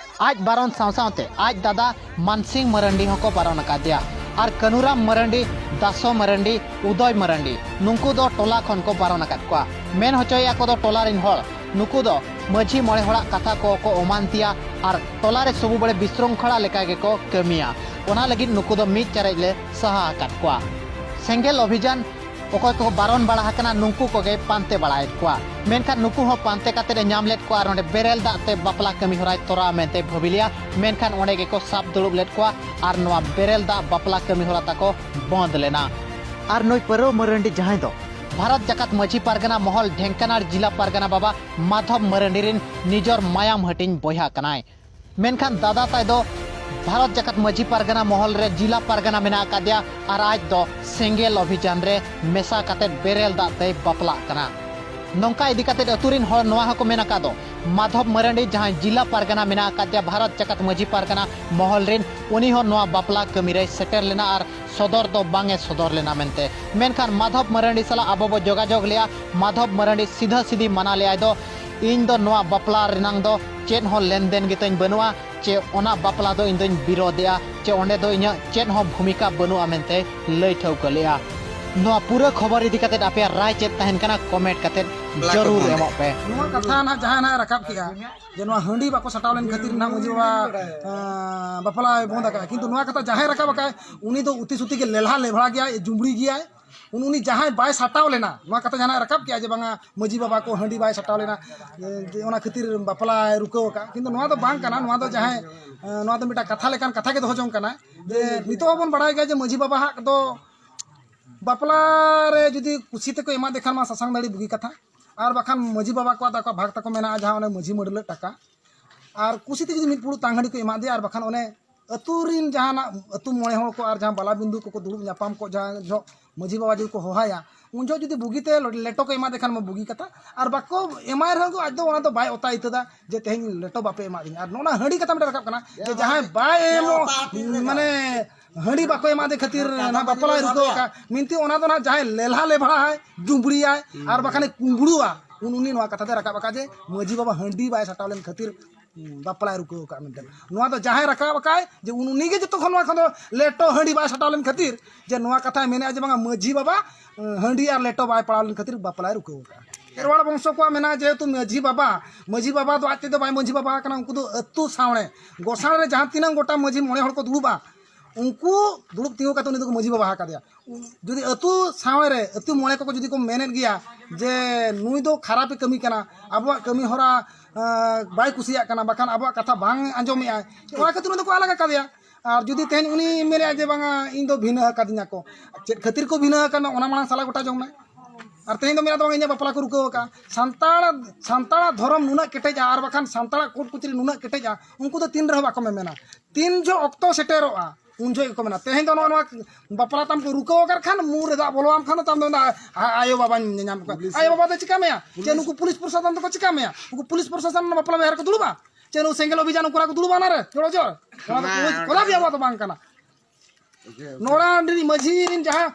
ᱟᱡ ᱵᱟᱨᱚᱱ ᱥᱟᱶ ᱥᱟᱶᱛᱮ ᱟᱡ ᱫᱟᱫᱟ ᱢᱟᱱᱥᱤᱝ ᱢᱟᱹᱨᱟᱹᱱᱰᱤ ᱦᱚᱸᱠᱚ ᱵᱟᱨᱚᱱ ᱟᱠᱟᱫᱮᱭᱟ᱾ ᱟᱨ ᱠᱟᱹᱱᱩᱨᱟᱢ ᱢᱟᱹᱨᱟᱹᱱᱰᱤ, ᱫᱟᱥᱚ ᱢᱟᱹᱨᱟᱹᱱᱰᱤ, ᱩᱫᱚᱭ ᱢᱟᱹᱨᱟᱹᱱᱰᱤ, ᱱᱩᱠᱩ ᱫᱚ ᱴᱚᱞᱟ ᱠᱷᱚᱱ ᱠᱚ ᱵᱟᱨᱚᱱ ᱟᱠᱟᱫ ᱠᱚᱣᱟ᱾ ᱢᱮᱱ ᱦᱚᱪᱚᱭᱮᱫᱼᱟ ᱠᱚ ᱫᱚ ᱴᱚᱞᱟ ᱨᱤᱱ ᱦᱚᱲ, ᱱᱩᱠᱩ ᱫᱚ ᱢᱟᱹᱡᱷᱤ ᱢᱚᱬᱮ ᱦᱚᱲᱟᱜ ᱠᱟᱛᱷᱟ ᱠᱚ ᱠᱚ ᱚᱢᱟᱱ ᱛᱮᱭᱟ, ᱟᱨ ᱴᱚᱞᱟ ᱨᱮ ᱥᱚᱵᱩ ᱵᱮᱲᱮ ᱵᱤᱥᱨᱚᱝᱠᱷᱚᱲᱟ ᱞᱮᱠᱟ ᱜᱮᱠᱚ ᱠᱟᱹᱢᱤᱭᱟ᱾ ᱚᱱᱟ ᱞᱟᱹᱜᱤᱫ ᱱᱩᱠᱩ ᱫᱚ ᱢᱤᱫ ᱪᱟᱨᱮᱡ ᱞᱮ ᱥᱟᱦᱟ ᱟᱠᱟᱫ ᱠᱚᱣᱟ᱾ ᱥᱮᱸᱜᱮᱞ ᱚᱵᱷᱤᱡᱟᱱ ᱚᱠᱚᱭ ᱠᱚ ᱵᱟᱨᱚᱱ ᱵᱟᱲᱟ ᱟᱠᱟᱱᱟ, ᱱᱩᱠᱩ ᱠᱚᱜᱮ ᱯᱟᱱᱛᱮ ᱵᱟᱲᱟᱭᱮᱫ ᱠᱚᱣᱟ᱾ ᱢᱮᱱᱠᱷᱟᱱ ᱱᱩᱠᱩ ᱦᱚᱸ ᱯᱟᱱᱛᱮ ᱠᱟᱛᱮᱫ ᱮ ᱧᱟᱢ ᱞᱮᱫ ᱠᱚᱣᱟ ᱟᱨ ᱱᱚᱰᱮ ᱵᱮᱨᱮᱞ ᱫᱟᱜ ᱛᱮ ᱵᱟᱯᱞᱟ ᱠᱟᱹᱢᱤ ᱦᱚᱨᱟᱭ ᱛᱚᱨᱟᱣ ᱢᱮᱱᱛᱮ ᱵᱷᱟᱹᱵᱤ ᱞᱮᱭᱟ᱾ ᱢᱮᱱᱠᱷᱟᱱ ᱚᱸᱰᱮ ᱜᱮᱠᱚ ᱥᱟᱵ ᱫᱩᱲᱩᱵ ᱞᱮᱫ ᱠᱚᱣᱟ ᱟᱨ ᱱᱚᱣᱟ ᱵᱮᱨᱮᱞ ᱫᱟᱜ ᱵᱟᱯᱞᱟ ᱠᱟᱹᱢᱤ ᱦᱚᱨᱟ ᱛᱟᱠᱚ ᱵᱚᱸᱫ ᱞᱮᱱᱟ᱾ ᱟᱨ ᱱᱩᱭ ᱯᱟᱹᱨᱟᱹᱣ ᱢᱟᱨᱟᱱᱰᱤ, ᱡᱟᱦᱟᱸᱭ ᱫᱚ ᱵᱷᱟᱨᱚᱛ ᱡᱟᱠᱟᱛ ᱢᱟᱹᱡᱷᱤ ᱯᱟᱨᱜᱟᱱᱟ ᱢᱚᱦᱚᱞ ᱰᱷᱮᱝᱠᱟᱱᱟᱲ ᱡᱤᱞᱟ ᱯᱟᱨᱜᱟᱱᱟ ᱵᱟᱵᱟ ᱢᱟᱫᱷᱚᱵ ᱢᱟᱨᱟᱱᱰᱤ ᱨᱤᱱ ᱱᱤᱡᱚᱨ ᱢᱟᱭᱟᱢ ᱦᱟᱹᱴᱤᱧ ᱵᱚᱭᱦᱟ ᱠᱟᱱᱟᱭ, ᱢᱮᱱᱠᱷᱟᱱ ᱫᱟᱫᱟ ᱛᱟᱭ ᱫᱚ ᱵᱷᱟᱨᱚᱛ ᱡᱟᱠᱟᱛ ᱢᱟᱹᱡᱷᱤ ᱯᱟᱨᱜᱟᱱᱟ ᱢᱚᱦᱚᱞ ᱨᱮ ᱡᱤᱞᱟ ᱯᱟᱨᱜᱟᱱᱟ ᱢᱮᱱᱟᱜ ᱟᱠᱟᱫᱮᱭᱟ ᱟᱨ ᱟᱡ ᱫᱚ ᱥᱮᱸᱜᱮᱞ ᱚᱵᱷᱤᱡᱟᱱ ᱨᱮ ᱢᱮᱥᱟ ᱠᱟᱛᱮ ᱵᱮᱨᱮᱞ ᱫᱟᱜ ᱛᱮᱭ ᱵᱟᱯᱞᱟᱜ ᱠᱟᱱᱟ᱾ ᱱᱚᱝᱠᱟ ᱤᱫᱤ ᱠᱟᱛᱮ ᱟᱹᱛᱩ ᱨᱤᱱ ᱦᱚᱲ ᱱᱚᱣᱟ ᱦᱚᱸᱠᱚ ᱢᱮᱱ ᱟᱠᱟᱫ ᱫᱚ, ᱢᱟᱫᱷᱚᱵ ᱢᱟᱨᱟᱱᱰᱤ ᱡᱟᱦᱟᱸᱭ ᱡᱤᱞᱟ ᱯᱟᱨᱜᱟᱱᱟ ᱢᱮᱱᱟᱜ ᱟᱠᱟᱫᱮᱭᱟ ᱵᱷᱟᱨᱚᱛ ᱡᱟᱠᱟᱛ ᱢᱟᱹᱡᱷᱤ ᱯᱟᱨᱜᱟᱱᱟ ᱢᱚᱦᱚᱞ ᱨᱤᱱ, ᱩᱱᱤ ᱦᱚᱸ ᱱᱚᱣᱟ ᱵᱟᱯᱞᱟ ᱠᱟᱹᱢᱤ ᱨᱮᱭ ᱥᱮᱴᱮᱨ ᱞᱮᱱᱟ ᱟᱨ ᱥᱚᱫᱚᱨ ᱫᱚ ᱵᱟᱝ ᱮ ᱥᱚᱫᱚᱨ ᱞᱮᱱᱟ ᱢᱮᱱᱛᱮ᱾ ᱢᱮᱱᱠᱷᱟᱱ ᱢᱟᱫᱷᱚᱵ ᱢᱟᱨᱟᱱᱰᱤ ᱥᱟᱞᱟᱜ ᱟᱵᱚ ᱵᱚ ᱡᱳᱜᱟᱡᱳᱜᱽ ᱞᱮᱜᱼᱟ᱾ ᱢᱟᱫᱷᱚᱵ ᱢᱟᱨᱟᱱᱰᱤ ᱥᱤᱫᱷᱟᱹ ᱥᱤᱫᱷᱤ ᱢᱟᱱᱟ ᱞᱮᱜᱼᱟᱭ ᱫᱚ, ᱤᱧ ᱫᱚ ᱱᱚᱣᱟ ᱵᱟᱯᱞᱟ ᱨᱮᱱᱟᱝ ᱫᱚ ᱪᱮᱫ ᱦᱚᱸ ᱞᱮᱱᱫᱮᱱ ᱜᱮᱛᱟᱹᱧ ᱵᱟᱹᱱᱩᱜᱼᱟ, ᱪᱮ ᱚᱱᱟ ᱵᱟᱯᱞᱟ ᱫᱚ ᱤᱧ ᱫᱚᱧ ᱵᱤᱨᱳᱫᱮᱜᱼᱟ, ᱪᱮ ᱚᱸᱰᱮ ᱫᱚ ᱤᱧᱟᱹᱜ ᱪᱮᱫ ᱦᱚᱸ ᱵᱷᱩᱢᱤᱠᱟ ᱵᱟᱹᱱᱩᱜᱼᱟ ᱢᱮᱱᱛᱮ ᱞᱟᱹᱭ ᱴᱷᱟᱹᱣᱠᱟᱹ ᱞᱮᱜᱼᱟ᱾ ᱱᱚᱣᱟ ᱯᱩᱨᱟᱹ ᱠᱷᱚᱵᱚᱨ ᱤᱫᱤ ᱠᱟᱛᱮ ᱟᱯᱮᱭᱟᱜ ᱨᱟᱭ ᱪᱮᱫ ᱛᱟᱦᱮᱱ ᱠᱟᱱᱟ, ᱠᱚᱢᱮᱱᱴ ᱠᱟᱛᱮ ᱡᱟᱹᱨᱩᱲ ᱮᱢᱚᱜ ᱯᱮ᱾ ᱱᱚᱣᱟ ᱠᱟᱛᱷᱟ ᱱᱟᱦᱟᱜ ᱡᱟᱦᱟᱸᱭ ᱱᱟᱦᱟᱜ ᱨᱟᱠᱟᱵ ᱠᱮᱜᱼᱟ ᱡᱮ ᱱᱚᱣᱟ ᱦᱟᱺᱰᱤ ᱵᱟᱠᱚ ᱥᱟᱴᱟᱣ ᱞᱮᱱ ᱠᱷᱟᱹᱛᱤᱨ ᱱᱟᱦᱟᱜ ᱢᱟᱹᱡᱷᱤ ᱵᱟᱵᱟ, ᱟᱸ, ᱵᱟᱯᱞᱟᱭ ᱵᱚᱸᱫ ᱟᱠᱟᱫᱼᱟ, ᱠᱤᱱᱛᱩ ᱱᱚᱣᱟ ᱠᱟᱛᱷᱟ ᱡᱟᱦᱟᱸᱭ ᱨᱟᱠᱟᱵ ᱟᱠᱟᱫ, ᱩᱱᱤ ᱫᱚ ᱩᱛᱤ ᱥᱩᱛᱤ ᱜᱮ ᱞᱮᱞᱦᱟ ᱞᱮᱵᱷᱲᱟ ᱜᱮᱭᱟᱭ, ᱡᱩᱢᱲᱤ ᱜᱮᱭᱟᱭ᱾ ᱩᱱ-, ᱩᱱᱤ ᱡᱟᱦᱟᱸᱭ ᱵᱟᱭ ᱥᱟᱴᱟᱣ ᱞᱮᱱᱟ, ᱱᱚᱣᱟ ᱠᱟᱛᱷᱟ ᱡᱟᱦᱟᱱᱟᱜ ᱨᱟᱠᱟᱵ ᱠᱮᱜᱼᱟ ᱡᱮ ᱵᱟᱝᱟ ᱢᱟᱹᱡᱷᱤ ᱵᱟᱵᱟ ᱠᱚ ᱦᱟᱺᱰᱤ ᱵᱟᱭ ᱥᱟᱴᱟᱣ ᱞᱮᱱᱟ, ᱡᱮ ᱚᱱᱟ ᱠᱷᱟᱹᱛᱤᱨ ᱵᱟᱯᱞᱟᱭ ᱨᱩᱠᱟᱹᱣ ᱟᱠᱟᱫᱼᱟ, ᱠᱤᱱᱛᱩ ᱱᱚᱣᱟ ᱫᱚ ᱵᱟᱝ ᱠᱟᱱᱟ᱾ ᱱᱚᱣᱟ ᱫᱚ ᱡᱟᱦᱟᱸᱭ, ᱟᱸ, ᱱᱚᱣᱟ ᱫᱚ ᱢᱤᱫᱴᱟᱝ ᱠᱟᱛᱷᱟ ᱞᱮᱠᱟᱱ ᱠᱟᱛᱷᱟ ᱜᱮ ᱫᱚᱦᱚ ᱡᱚᱝ ᱠᱟᱱᱟ ᱡᱮ ᱱᱤᱛᱚᱜ ᱦᱚᱸᱵᱚᱱ ᱵᱟᱲᱟᱭ ᱜᱮᱭᱟ ᱡᱮ ᱢᱟᱹᱡᱷᱤ ᱵᱟᱵᱟ ᱦᱟᱜ ᱫᱚ ᱵᱟᱯᱞᱟ ᱨᱮ ᱡᱩᱫᱤ ᱠᱩᱥᱤ ᱛᱮᱠᱚ ᱮᱢᱟᱫᱮ ᱠᱷᱟᱱ ᱢᱟ ᱥᱟᱥᱟᱝ ᱫᱟᱲᱤ ᱵᱩᱜᱤ ᱠᱟᱛᱷᱟ, ᱟᱨ ᱵᱟᱠᱷᱟᱱ ᱢᱟᱹᱡᱷᱤ ᱵᱟᱵᱟ ᱠᱚᱣᱟᱜ ᱫᱚ ᱟᱠᱚᱣᱟᱜ ᱵᱷᱟᱜᱽ ᱛᱟᱠᱚ ᱢᱮᱱᱟᱜᱼᱟ, ᱡᱟᱦᱟᱸ ᱚᱱᱮ ᱢᱟᱹᱡᱷᱤ ᱢᱟᱹᱰᱞᱟᱹᱜ ᱴᱟᱠᱟ, ᱟᱨ ᱠᱩᱥᱤ ᱛᱮ ᱡᱩᱫᱤ ᱢᱤᱫ ᱯᱷᱩᱲᱩᱜ ᱛᱟᱝ ᱦᱟᱺᱰᱤ ᱠᱚ ᱮᱢᱟᱫᱮᱭᱟ, ᱟᱨ ᱵᱟᱠᱷᱟᱱ ᱚᱱᱮ ᱟᱹᱛᱩ ᱨᱤᱱ ᱡᱟᱦᱟᱱᱟᱜ ᱟᱹᱛᱩ ᱢᱚᱬᱮ ᱦᱚᱲ ᱠᱚ ᱟᱨ ᱡᱟᱦᱟᱸ ᱵᱟᱞᱟ ᱵᱤᱱᱫᱩ ᱠᱚᱠᱚ ᱫᱩᱲᱩᱵ ᱧᱟᱯᱟᱢ ᱠᱚ ᱡᱟᱦᱟᱸ ᱡᱚᱦᱚᱜ ᱢᱟᱹᱡᱷᱤ ᱵᱟᱵᱟ ᱡᱩᱫᱤ ᱠᱚ ᱦᱚᱦᱟᱭᱟ, ᱩᱱ ᱡᱚᱦᱚᱜ ᱡᱩᱫᱤ ᱵᱩᱜᱤᱛᱮ ᱞᱮᱴᱚ ᱠᱚ ᱮᱢᱟᱫᱮ ᱠᱷᱟᱱ ᱢᱟ ᱵᱩᱜᱤ ᱠᱟᱛᱷᱟ, ᱟᱨ ᱵᱟᱠᱚ ᱮᱢᱟᱭ ᱨᱮᱦᱚᱸ ᱟᱡ ᱫᱚ ᱚᱱᱟ ᱫᱚ ᱵᱟᱭ ᱚᱛᱟ ᱤᱛᱟᱹᱫᱟ ᱡᱮ ᱛᱮᱦᱮᱧ ᱞᱮᱴᱚ ᱵᱟᱯᱮ ᱮᱢᱟᱫᱤᱧᱟ᱾ ᱟᱨ ᱱᱚᱜᱼᱚ ᱱᱟ ᱦᱟᱺᱰᱤ ᱠᱟᱛᱷᱟ ᱢᱤᱫᱴᱮᱱ ᱨᱟᱠᱟᱵ ᱠᱟᱱᱟ ᱡᱮ ᱡᱟᱦᱟᱸᱭ ᱵᱟᱭ ᱮᱢᱚᱜ, ᱢᱟᱱᱮ ᱦᱟᱺᱰᱤ ᱵᱟᱠᱚ ᱮᱢᱟᱫᱮ ᱠᱷᱟᱹᱛᱤᱨ ᱱᱟᱦᱟᱜ ᱵᱟᱯᱞᱟᱭ ᱨᱩᱠᱟᱹᱣ ᱟᱠᱟᱫ, ᱢᱮᱱᱛᱮ ᱚᱱᱟ ᱫᱚ ᱱᱟᱦᱟᱜ ᱡᱟᱦᱟᱸᱭ ᱞᱮᱞᱦᱟ ᱞᱮᱵᱷᱲᱟᱭ, ᱡᱩᱢᱵᱽᱲᱤᱭᱟᱭ, ᱟᱨ ᱵᱟᱠᱷᱟᱱᱮ ᱠᱩᱢᱵᱽᱲᱩᱣᱟ, ᱩᱱ ᱩᱱᱤ ᱱᱚᱣᱟ ᱠᱟᱛᱷᱟ ᱫᱚᱭ ᱨᱟᱠᱟᱵ ᱟᱠᱟᱫ ᱡᱮ ᱢᱟᱹᱡᱷᱤ ᱵᱟᱵᱟ ᱦᱟᱺᱰᱤ ᱵᱟᱭ ᱥᱟᱴᱟᱣ ᱞᱮᱱ ᱠᱷᱟᱹᱛᱤᱨ, ᱦᱩᱸ, ᱵᱟᱯᱞᱟᱭ ᱨᱩᱠᱟᱹᱣ ᱟᱠᱟᱫ ᱢᱮᱱᱛᱮ᱾ ᱱᱚᱣᱟ ᱫᱚ ᱡᱟᱦᱟᱸᱭ ᱨᱟᱠᱟᱵ ᱟᱠᱟᱫ ᱡᱮ ᱩᱱ ᱩᱱᱤ ᱜᱮ ᱡᱚᱛᱚ ᱠᱷᱚᱱ ᱱᱚᱣᱟ ᱠᱷᱚᱱ ᱫᱚ ᱞᱮᱴᱚ ᱦᱟᱺᱰᱤ ᱵᱟᱭ ᱥᱟᱴᱟᱣ ᱞᱮᱱ ᱠᱷᱟᱹᱛᱤᱨ ᱡᱮ ᱱᱚᱣᱟ ᱠᱟᱛᱷᱟᱭ ᱢᱮᱱᱮᱫᱼᱟ ᱡᱮ ᱵᱟᱝᱟ ᱢᱟᱹᱡᱷᱤ ᱵᱟᱵᱟ, ᱦᱟᱺᱰᱤ ᱟᱨ ᱞᱮᱴᱚ ᱵᱟᱭ ᱯᱟᱲᱟᱣ ᱞᱮᱱ ᱠᱷᱟᱹᱛᱤᱨ ᱵᱟᱯᱞᱟᱭ ᱨᱩᱠᱟᱹᱣ ᱟᱠᱟᱫᱼᱟ᱾ ᱠᱷᱮᱨᱣᱟᱲ ᱵᱚᱝᱥᱚ ᱠᱚᱣᱟᱜ ᱢᱮᱱᱟᱜᱼᱟ, ᱡᱮᱦᱮᱛᱩ ᱢᱟᱹᱡᱷᱤ ᱵᱟᱵᱟ, ᱢᱟᱹᱡᱷᱤ ᱵᱟᱵᱟ ᱫᱚ ᱟᱡ ᱛᱮᱫᱚ ᱵᱟᱭ ᱢᱟᱹᱡᱷᱤ ᱵᱟᱵᱟ ᱟᱠᱟᱱᱟ, ᱩᱱᱠᱩ ᱫᱚ ᱟᱹᱛᱩ ᱥᱟᱶᱲᱮ, ᱜᱚᱥᱟᱬ ᱨᱮ ᱡᱟᱦᱟᱸ ᱛᱤᱱᱟᱹᱜ ᱜᱚᱴᱟ ᱢᱟᱹᱡᱷᱤ ᱢᱚᱬᱮ ᱦᱚᱲ ᱠᱚ ᱫᱩᱲᱩᱵᱼᱟ, ᱩᱱᱠᱩ ᱫᱩᱲᱩᱵ ᱛᱤᱸᱜᱩ ᱠᱟᱛᱮ ᱩᱱᱤ ᱫᱚᱠᱚ ᱢᱟᱹᱡᱷᱤ ᱵᱟᱵᱟ ᱟᱠᱟᱫᱮᱭᱟ᱾ ᱡᱩᱫᱤ ᱟᱹᱛᱩ ᱥᱟᱶᱲᱮ ᱨᱮ ᱟᱹᱛᱩ ᱢᱚᱬᱮ ᱠᱚᱠᱚ ᱡᱩᱫᱤ ᱠᱚ ᱢᱮᱱᱮᱫ ᱜᱮᱭᱟ ᱡᱮ ᱱᱩᱭ ᱫᱚ ᱠᱷᱟᱨᱟᱯᱮ ᱠᱟᱹᱢᱤ ᱠᱟᱱᱟ, ᱟᱵᱚᱣᱟᱜ ᱠᱟᱹᱢᱤ ᱦᱚᱨᱟ ᱟᱸ, ᱵᱟᱭ ᱠᱩᱥᱤᱭᱟᱜ ᱠᱟᱱᱟ, ᱵᱟᱠᱷᱟᱱ ᱟᱵᱚᱣᱟᱜ ᱠᱟᱛᱷᱟ ᱵᱟᱝ ᱟᱸᱡᱚᱢᱮᱫᱼᱟᱭ, ᱚᱱᱟ ᱠᱷᱟᱹᱛᱤᱨ ᱩᱱᱤ ᱫᱚᱠᱚ ᱟᱞᱟᱜ ᱟᱠᱟᱫᱮᱭᱟ᱾ ᱟᱨ ᱡᱩᱫᱤ ᱛᱮᱦᱮᱧ ᱩᱱᱤ ᱢᱮᱱᱮᱫᱼᱟ ᱡᱮ ᱵᱟᱝᱟ ᱤᱧ ᱫᱚ ᱵᱷᱤᱱᱟᱹ ᱟᱠᱟᱫᱤᱧᱟ ᱠᱚ, ᱪᱮᱫ ᱠᱷᱟᱹᱛᱤᱨ ᱠᱚ ᱵᱷᱤᱱᱟᱹ ᱟᱠᱟᱫ ᱢᱮᱭᱟ ᱚᱱᱟ ᱢᱟᱲᱟᱝ ᱥᱟᱞᱟ ᱜᱚᱴᱟ ᱡᱚᱝ ᱢᱮ᱾ ᱟᱨ ᱛᱮᱦᱮᱧ ᱫᱚ ᱢᱮᱱᱟ ᱫᱚ ᱵᱟᱝ ᱤᱧᱟᱹᱜ ᱵᱟᱯᱞᱟ ᱠᱚ ᱨᱩᱠᱟᱹᱣ ᱟᱠᱟᱫᱼᱟ᱾ ᱥᱟᱱᱛᱟᱲ, ᱥᱟᱱᱛᱟᱲᱟᱜ ᱫᱷᱚᱨᱚᱢ ᱱᱩᱱᱟᱹᱜ ᱠᱮᱴᱮᱡᱼᱟ ᱟᱨ ᱵᱟᱠᱷᱟᱱ ᱥᱟᱱᱛᱟᱲᱟᱜ ᱠᱳᱰ ᱠᱚᱪᱨᱤ ᱱᱩᱱᱟᱹᱜ ᱠᱮᱴᱮᱡᱼᱟ, ᱩᱱᱠᱩ ᱫᱚ ᱛᱤᱱ ᱨᱮᱦᱚᱸ ᱵᱟᱠᱚ ᱢᱮᱢᱮᱱᱟ᱾ ᱛᱤᱱ ᱡᱚᱦᱚᱜ ᱚᱠᱛᱚ ᱥᱮᱴᱮᱨᱚᱜᱼᱟ ᱩᱱ ᱡᱚᱦᱚᱜ ᱜᱮᱠᱚ ᱢᱮᱱᱟ᱾ ᱛᱮᱦᱮᱧ ᱫᱚ ᱱᱚᱜᱼᱚ ᱱᱚᱣᱟ ᱵᱟᱯᱞᱟ ᱛᱟᱢ ᱠᱚ ᱨᱩᱠᱟᱹᱣ ᱟᱠᱟᱫ ᱠᱷᱟᱱ, ᱢᱩ ᱨᱮ ᱫᱟᱜ ᱵᱚᱞᱚᱣᱟᱢ ᱠᱷᱟᱱ ᱫᱚ ᱛᱟᱢ ᱫᱚ ᱢᱮᱱᱟ, "ᱟ-, ᱟᱭᱳ ᱵᱟᱵᱟᱧ ᱧᱟᱢ ᱠᱚᱣᱟ, ᱟᱭᱳ ᱵᱟᱵᱟ ᱫᱚ ᱪᱤᱠᱟ ᱢᱮᱭᱟ? ᱪᱮ ᱱᱩᱠᱩ ᱯᱩᱞᱤᱥ ᱯᱨᱚᱥᱟᱥᱚᱱ ᱫᱚᱠᱚ ᱪᱤᱠᱟ ᱢᱮᱭᱟ? ᱩᱱᱠᱩ ᱯᱩᱞᱤᱥ ᱯᱨᱚᱥᱟᱥᱚᱱ ᱵᱟᱯᱞᱟ ᱵᱤᱦᱟᱹ ᱨᱮᱠᱚ ᱫᱩᱲᱩᱵᱼᱟ? ᱪᱮ ᱱᱩᱠᱩ ᱥᱮᱸᱜᱮᱞ ᱚᱵᱷᱤᱡᱟᱱ ᱩᱱᱠᱩ ᱠᱚ ᱫᱩᱲᱩᱵᱼᱟ ᱚᱱᱟ ᱨᱮ ᱡᱚᱲᱚ ᱡᱚᱲ?" ᱚᱱᱟ ᱫᱚ ᱠᱚᱫᱟ ᱵᱤ ᱟᱵᱚᱣᱟᱜ ᱫᱚ ᱵᱟᱝ ᱠᱟᱱᱟ᱾ ᱱᱚᱰᱮ ᱨᱤᱱ ᱢᱟᱹᱡᱷᱤ ᱨᱤᱱ ᱡᱟᱦᱟᱸ,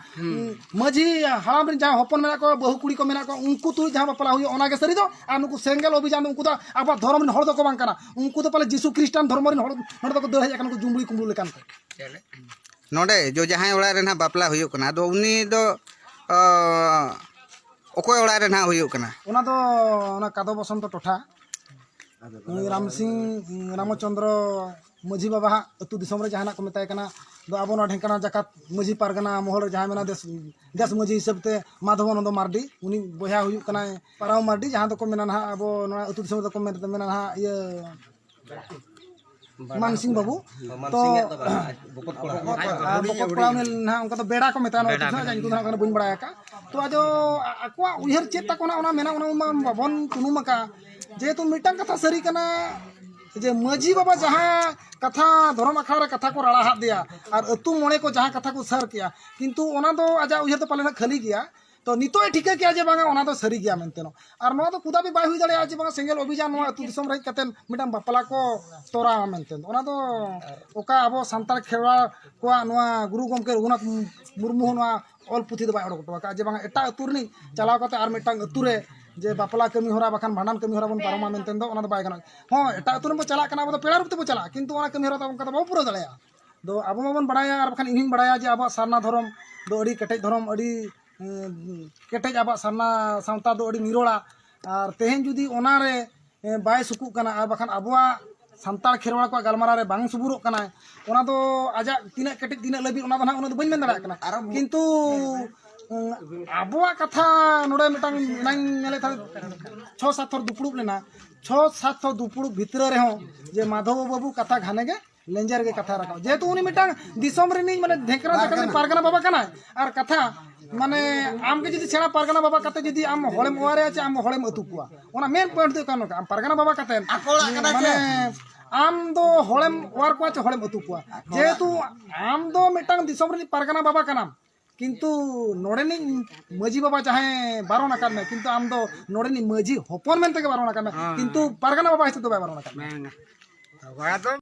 ᱢᱟᱹᱡᱷᱤ ᱦᱟᱲᱟᱢ ᱨᱤᱱ ᱡᱟᱦᱟᱸ ᱦᱚᱯᱚᱱ ᱢᱮᱱᱟᱜ ᱠᱚᱣᱟ, ᱵᱟᱹᱦᱩ ᱠᱩᱲᱤ ᱠᱚ ᱢᱮᱱᱟᱜ ᱠᱚᱣᱟ, ᱩᱱᱠᱩ ᱛᱩᱞᱩᱡ ᱡᱟᱦᱟᱸ ᱵᱟᱯᱞᱟ ᱦᱩᱭᱩᱜᱼᱟ, ᱚᱱᱟ ᱜᱮ ᱥᱟᱹᱨᱤ ᱫᱚ᱾ ᱟᱨ ᱱᱩᱠᱩ ᱥᱮᱸᱜᱮᱞ ᱚᱵᱷᱤᱡᱟᱱ ᱫᱚ ᱩᱱᱠᱩ ᱫᱚ ᱟᱵᱚᱣᱟᱜ ᱫᱷᱚᱨᱚᱢ ᱨᱤᱱ ᱦᱚᱲ ᱫᱚᱠᱚ ᱵᱟᱝ ᱠᱟᱱᱟ᱾ ᱩᱱᱠᱩ ᱫᱚ ᱯᱟᱞᱮ ᱡᱤᱥᱩ ᱠᱷᱨᱤᱥᱴᱟᱱ ᱫᱷᱚᱨᱢᱚ ᱨᱤᱱ ᱦᱚᱲ, ᱱᱚᱰᱮ ᱫᱚᱠᱚ ᱫᱟᱹᱲ ᱦᱮᱡ ᱟᱠᱟᱱᱟ, ᱩᱱᱠᱩ ᱡᱩᱢᱵᱽᱲᱤ ᱠᱩᱢᱵᱽᱲᱩ ᱞᱮᱠᱟᱱ ᱠᱚ᱾ ᱱᱚᱰᱮ ᱡᱚ ᱡᱟᱦᱟᱸᱭ ᱚᱲᱟᱜ ᱨᱮ ᱱᱟᱦᱟᱜ ᱵᱟᱯᱞᱟ ᱦᱩᱭᱩᱜ ᱠᱟᱱᱟ, ᱟᱫᱚ ᱩᱱᱤ ᱫᱚ, ᱚ, ᱚᱠᱚᱭ ᱚᱲᱟᱜ ᱨᱮ ᱱᱟᱦᱟᱜ ᱦᱩᱭᱩᱜ ᱠᱟᱱᱟ? ᱚᱱᱟ ᱫᱚ ᱚᱱᱟ ᱠᱟᱫᱚ ᱵᱚᱥᱚᱱᱛᱚ ᱴᱚᱴᱷᱟ᱾ ᱱᱩᱭ ᱨᱟᱢ ᱥᱤᱝ, ᱨᱟᱢᱪᱚᱸᱫᱽᱨᱚ ᱢᱟᱹᱡᱷᱤ ᱵᱟᱵᱟ ᱦᱟᱸᱜ ᱟᱹᱛᱩ ᱫᱤᱥᱚᱢ ᱨᱮ ᱡᱟᱦᱟᱱᱟᱜ ᱠᱚ ᱢᱮᱛᱟᱭ ᱠᱟᱱᱟ, ᱫᱚ ᱟᱵᱚ ᱱᱚᱣᱟ ᱰᱷᱮᱝᱠᱟᱱᱟᱞ ᱡᱟᱠᱟᱛ ᱢᱟᱹᱡᱷᱤ ᱯᱟᱨᱜᱟᱱᱟ ᱢᱚᱦᱚᱞ ᱨᱮ ᱡᱟᱦᱟᱸᱭ ᱢᱮᱱᱟᱭ, ᱫᱮᱥ, ᱫᱮᱥ ᱢᱟᱹᱡᱷᱤ ᱦᱤᱥᱟᱹᱵ ᱛᱮ ᱢᱟᱫᱷᱚᱵᱟᱱᱚᱱᱫᱚ ᱢᱟᱨᱰᱤ, ᱩᱱᱤ ᱵᱚᱭᱦᱟ ᱦᱩᱭᱩᱜ ᱠᱟᱱᱟᱭ ᱯᱟᱨᱟᱣ ᱢᱟᱨᱰᱤ, ᱡᱟᱦᱟᱸ ᱫᱚᱠᱚ ᱢᱮᱱᱟ ᱱᱟᱦᱟᱜ, ᱟᱵᱚ ᱱᱚᱣᱟ ᱟᱹᱛᱩ ᱫᱤᱥᱚᱢ ᱨᱮᱫᱚ ᱠᱚ ᱢᱮᱱ-, ᱢᱮᱱᱟ ᱱᱟᱦᱟᱜ ᱤᱭᱟᱹ ᱢᱟᱱ ᱥᱤᱝ ᱵᱟᱹᱵᱩ᱾ ᱛᱚ ᱟᱨ ᱵᱚᱠᱚᱛ ᱠᱚᱲᱟ ᱩᱱᱤ ᱱᱟᱦᱟᱜ ᱚᱱᱠᱟ ᱫᱚ ᱵᱮᱲᱟ ᱠᱚ ᱢᱮᱛᱟᱭᱟ, ᱱᱚᱣᱟ ᱵᱮᱲᱟ, ᱟᱹᱛᱩ ᱫᱚ ᱵᱮᱲᱟ᱾ ᱧᱩᱛᱩᱢ ᱫᱚ ᱦᱟᱸᱜ ᱵᱟᱹᱧ ᱵᱟᱲᱟᱭ ᱟᱠᱟᱫ᱾ ᱛᱚ ᱟᱫᱚ ᱟᱠᱚᱣᱟᱜ ᱩᱭᱦᱟᱹᱨ ᱪᱮᱫ ᱛᱟᱠᱚ ᱱᱟᱦᱟᱜ ᱚᱱᱟ ᱢᱮᱱᱟᱜᱼᱟ, ᱚᱱᱟ ᱢᱟ ᱵᱟᱵᱚᱱ ᱛᱩᱱᱩᱢ ᱟᱠᱟᱫ᱾ ᱡᱮᱦᱮᱛᱩ ᱢᱤᱫᱴᱟᱝ ᱠᱟᱛᱷᱟ ᱥᱟᱹᱨᱤ ᱠᱟᱱᱟ ᱡᱮ ᱢᱟᱹᱡᱷᱤ ᱵᱟᱵᱟ ᱡᱟᱦᱟᱸ ᱠᱟᱛᱷᱟ ᱫᱷᱚᱨᱚᱢ ᱟᱠᱷᱲᱟ ᱨᱮ ᱠᱟᱛᱷᱟ ᱠᱚ ᱨᱟᱲᱟ ᱦᱟᱫ ᱫᱮᱭᱟ ᱟᱨ ᱟᱹᱛᱩ ᱢᱚᱬᱮ ᱠᱚ ᱡᱟᱦᱟᱸ ᱠᱟᱛᱷᱟ ᱠᱚ ᱥᱟᱹᱨ ᱠᱮᱜᱼᱟ, ᱠᱤᱱᱛᱩ ᱚᱱᱟ ᱫᱚ ᱟᱡᱟᱜ ᱩᱭᱦᱟᱹᱨ ᱫᱚ ᱯᱟᱞᱮᱱ ᱦᱟᱸᱜ ᱠᱷᱟᱹᱞᱤ ᱜᱮᱭᱟ᱾ ᱛᱚ ᱱᱤᱛᱚᱜ ᱮ ᱴᱷᱤᱠᱟᱹ ᱠᱮᱜᱼᱟ ᱡᱮ ᱵᱟᱝᱟ ᱚᱱᱟ ᱫᱚ ᱥᱟᱹᱨᱤ ᱜᱮᱭᱟ ᱢᱮᱱᱛᱮ᱾ ᱟᱨ ᱱᱚᱣᱟ ᱫᱚ ᱠᱩᱫᱟ ᱵᱤ ᱵᱟᱭ ᱦᱩᱭ ᱫᱟᱲᱮᱭᱟᱜᱼᱟ ᱡᱮ ᱵᱟᱝᱟ ᱥᱮᱸᱜᱮᱞ ᱚᱵᱷᱤᱡᱟᱱ ᱱᱚᱣᱟ ᱟᱹᱛᱩ ᱫᱤᱥᱚᱢ ᱨᱮ ᱦᱮᱡ ᱠᱟᱛᱮ ᱢᱤᱫᱴᱟᱝ ᱵᱟᱯᱞᱟ ᱠᱚ ᱛᱚᱨᱟᱣᱟ ᱢᱮᱱᱛᱮ᱾ ᱚᱱᱟ ᱫᱚ ᱚᱠᱟ ᱟᱵᱚ ᱥᱟᱱᱛᱟᱲ ᱠᱷᱮᱨᱣᱟᱲ ᱠᱚᱣᱟᱜ ᱱᱚᱣᱟ ᱜᱩᱨᱩ ᱜᱚᱢᱠᱮ ᱨᱚᱜᱷᱩᱱᱟᱛᱷ ᱢᱩᱨᱢᱩ ᱦᱚᱸ ᱱᱚᱣᱟ ᱚᱞ ᱯᱩᱛᱷᱤ ᱫᱚ ᱵᱟᱭ ᱚᱰᱚᱠ ᱦᱚᱴᱚ ᱟᱠᱟᱫᱼᱟ ᱡᱮ ᱵᱟᱝᱟ ᱮᱴᱟᱜ ᱟᱹᱛᱩ ᱨᱤᱱᱤᱡ ᱪᱟᱞᱟᱣ ᱠᱟᱛᱮ ᱟᱨ ᱢᱤᱫᱴᱟᱝ ᱟᱹᱛᱩ ᱨᱮ ᱡᱮ ᱵᱟᱯᱞᱟ ᱠᱟᱹᱢᱤ ᱦᱚᱨᱟ ᱵᱟᱠᱷᱟᱱ ᱵᱷᱟᱸᱰᱟᱱ ᱠᱟᱹᱢᱤ ᱦᱚᱨᱟ ᱵᱚᱱ ᱯᱟᱨᱚᱢᱟ ᱢᱮᱱᱛᱮ ᱫᱚ ᱚᱱᱟ ᱫᱚ ᱵᱟᱭ ᱜᱟᱱᱚᱜᱼᱟ᱾ ᱦᱚᱸ, ᱮᱴᱟᱜ ᱟᱹᱛᱩ ᱨᱮᱱ ᱵᱚ ᱪᱟᱞᱟᱜ ᱠᱟᱱᱟ, ᱟᱵᱚ ᱫᱚ ᱯᱮᱲᱟ ᱨᱩᱯ ᱛᱮᱵᱚ ᱪᱟᱞᱟᱜᱼᱟ, ᱠᱤᱱᱛᱩ ᱚᱱᱟ ᱠᱟᱹᱢᱤ ᱦᱚᱨᱟ ᱫᱚ ᱚᱱᱠᱟ ᱫᱚ ᱵᱟᱵᱚ ᱯᱩᱨᱟᱹᱣ ᱫᱟᱲᱮᱭᱟᱜᱼᱟ᱾ ᱫᱚ ᱟᱵᱚ ᱢᱟᱵᱚᱱ ᱵᱟᱲᱟᱭᱟ, ᱟᱨ ᱵᱟᱠᱷᱟᱱ ᱤᱧ ᱦᱚᱸᱧ ᱵᱟᱲᱟᱭᱟ ᱡᱮ ᱟᱵᱚᱣᱟᱜ ᱥᱟᱨᱱᱟ ᱫᱷᱚᱨᱚᱢ ᱫᱚ ᱟᱹᱰᱤ ᱠᱮᱴᱮᱡ ᱫᱷᱚᱨᱚᱢ, ᱟᱹᱰᱤ ᱮᱸ, ᱠᱮᱴᱮᱡ ᱟᱵᱚᱣᱟᱜ ᱥᱟᱨᱱᱟ ᱥᱟᱶᱛᱟ ᱫᱚ ᱟᱹᱰᱤ ᱱᱤᱨᱚᱲᱟ᱾ ᱟᱨ ᱛᱮᱦᱮᱧ ᱡᱩᱫᱤ ᱚᱱᱟᱨᱮ, ᱮᱸ, ᱵᱟᱭ ᱥᱩᱠᱩᱜ ᱠᱟᱱᱟ ᱟᱨ ᱵᱟᱠᱷᱟᱱ ᱟᱵᱚᱣᱟᱜ ᱥᱟᱱᱛᱟᱲ ᱠᱷᱮᱨᱣᱟᱲ ᱠᱚᱣᱟᱜ ᱜᱟᱞᱢᱟᱨᱟᱣ ᱨᱮ ᱵᱟᱝ ᱥᱩᱵᱩᱨᱚᱜ ᱠᱟᱱᱟᱭ, ᱚᱱᱟ ᱫᱚ ᱟᱡᱟᱜ ᱛᱤᱱᱟᱹᱜ ᱠᱮᱴᱮᱡ, ᱛᱤᱱᱟᱹᱜ ᱞᱟᱹᱵᱤᱫ, ᱚᱱᱟ ᱫᱚ ᱱᱟᱦᱟᱜ ᱩᱱᱟᱹᱜ ᱫᱚ ᱵᱟᱹᱧ ᱢᱮᱱ ᱫᱟᱲᱮᱭᱟᱜ ᱠᱟᱱᱟ᱾ ᱟᱨᱚ ᱵᱚ- ᱠᱤᱱᱛᱩ, ᱮᱸ, ᱟᱵᱚᱣᱟᱜ ᱠᱟᱛᱷᱟ ᱱᱚᱰᱮ ᱢᱤᱫᱴᱟᱝ ᱮᱱᱟᱝ ᱧᱮᱞᱮᱫ ᱛᱟᱦᱮᱸᱫ, ᱪᱷᱚ ᱥᱟᱛ ᱦᱚᱲ ᱫᱩᱯᱲᱩᱵ ᱞᱮᱱᱟ᱾ ᱪᱷᱚ ᱥᱟᱛ ᱦᱚᱲ ᱫᱩᱯᱲᱩᱵ ᱵᱷᱤᱛᱨᱤ ᱨᱮᱦᱚᱸ ᱡᱮ ᱢᱟᱫᱷᱚᱵ ᱵᱟᱹᱵᱩ ᱠᱟᱛᱷᱟ ᱜᱷᱟᱱᱮ ᱜᱮ ᱞᱮᱸᱡᱮᱨ ᱜᱮ ᱠᱟᱛᱷᱟ ᱨᱟᱠᱟᱵ, ᱡᱮᱦᱮᱛᱩ ᱩᱱᱤ ᱢᱤᱫᱴᱟᱝ ᱫᱤᱥᱚᱢ ᱨᱤᱱᱤᱡ, ᱢᱟᱱᱮ, ᱰᱷᱮᱸᱠᱨᱟ ᱡᱟᱠᱟᱛ ᱨᱤᱱᱤᱡ ᱯᱟᱨᱜᱟᱱᱟ ᱵᱟᱵᱟ ᱠᱟᱱᱟᱭ᱾ ᱟᱨ ᱠᱟᱛᱷᱟ, ᱢᱟᱱᱮ, ᱟᱢ ᱜᱮ ᱡᱩᱫᱤ ᱥᱮᱬᱟ ᱯᱟᱨᱜᱟᱱᱟ ᱵᱟᱵᱟ ᱠᱟᱛᱮ ᱡᱩᱫᱤ ᱟᱢ ᱦᱚᱲᱮᱢ ᱚᱣᱟᱨᱮᱭᱟ ᱪᱮ ᱟᱢ ᱦᱚᱲᱮᱢ ᱟᱹᱛᱩ ᱠᱚᱣᱟ, ᱚᱱᱟ ᱢᱮᱱ ᱯᱚᱭᱮᱱᱴ ᱫᱚ ᱦᱩᱭᱩᱜ ᱠᱟᱱᱟ ᱱᱚᱝᱠᱟ, ᱟᱢ ᱯᱟᱨᱜᱟᱱᱟ ᱵᱟᱵᱟ ᱠᱟᱛᱮ, ᱟᱠᱚ ᱚᱲᱟᱜ ᱠᱟᱱᱟ ᱢᱟᱱᱮ, ᱪᱮ? ᱟᱢ ᱫᱚ ᱦᱚᱲᱮᱢ ᱚᱣᱟᱨ ᱠᱚᱣᱟ ᱪᱮ ᱦᱚᱲᱮᱢ ᱟᱹᱛᱩ ᱠᱚᱣᱟ? ᱟᱠᱚ ᱚᱲᱟᱜ ᱡᱮᱦᱮᱛᱩ ᱟᱢ ᱫᱚ ᱢᱤᱫᱴᱟᱝ ᱫᱤᱥᱚᱢ ᱨᱤᱱᱤᱡ ᱯᱟᱨᱜᱟᱱᱟ ᱵᱟᱵᱟ ᱠᱟᱱᱟᱢ, ᱠᱤᱱᱛᱩ ᱱᱚᱰᱮᱱᱤᱡ ᱢᱟᱹᱡᱷᱤ ᱵᱟᱵᱟ ᱡᱟᱦᱟᱸᱭ ᱵᱟᱨᱚᱱ ᱟᱠᱟᱫ ᱢᱮ, ᱠᱤᱱᱛᱩ ᱟᱢ ᱫᱚ ᱱᱚᱰᱮᱱᱤᱡ ᱢᱟᱹᱡᱷᱤ ᱦᱚᱯᱚᱱ ᱢᱮᱱᱛᱮ ᱜᱮ ᱵᱟᱨᱚᱱ ᱟᱠᱟᱫ ᱢᱮ, ᱦᱮᱸ᱾ ᱠᱤᱱᱛᱩ ᱯᱟᱨᱜᱟᱱᱟ ᱵᱟᱵᱟ ᱦᱤᱥᱟᱹᱵ ᱫᱚ ᱵᱟᱭ ᱵᱟᱨᱚᱱ ᱟᱠᱟᱫ ᱢᱮ᱾ ᱵᱟᱝᱟ᱾ ᱟᱵᱚ ᱫᱚ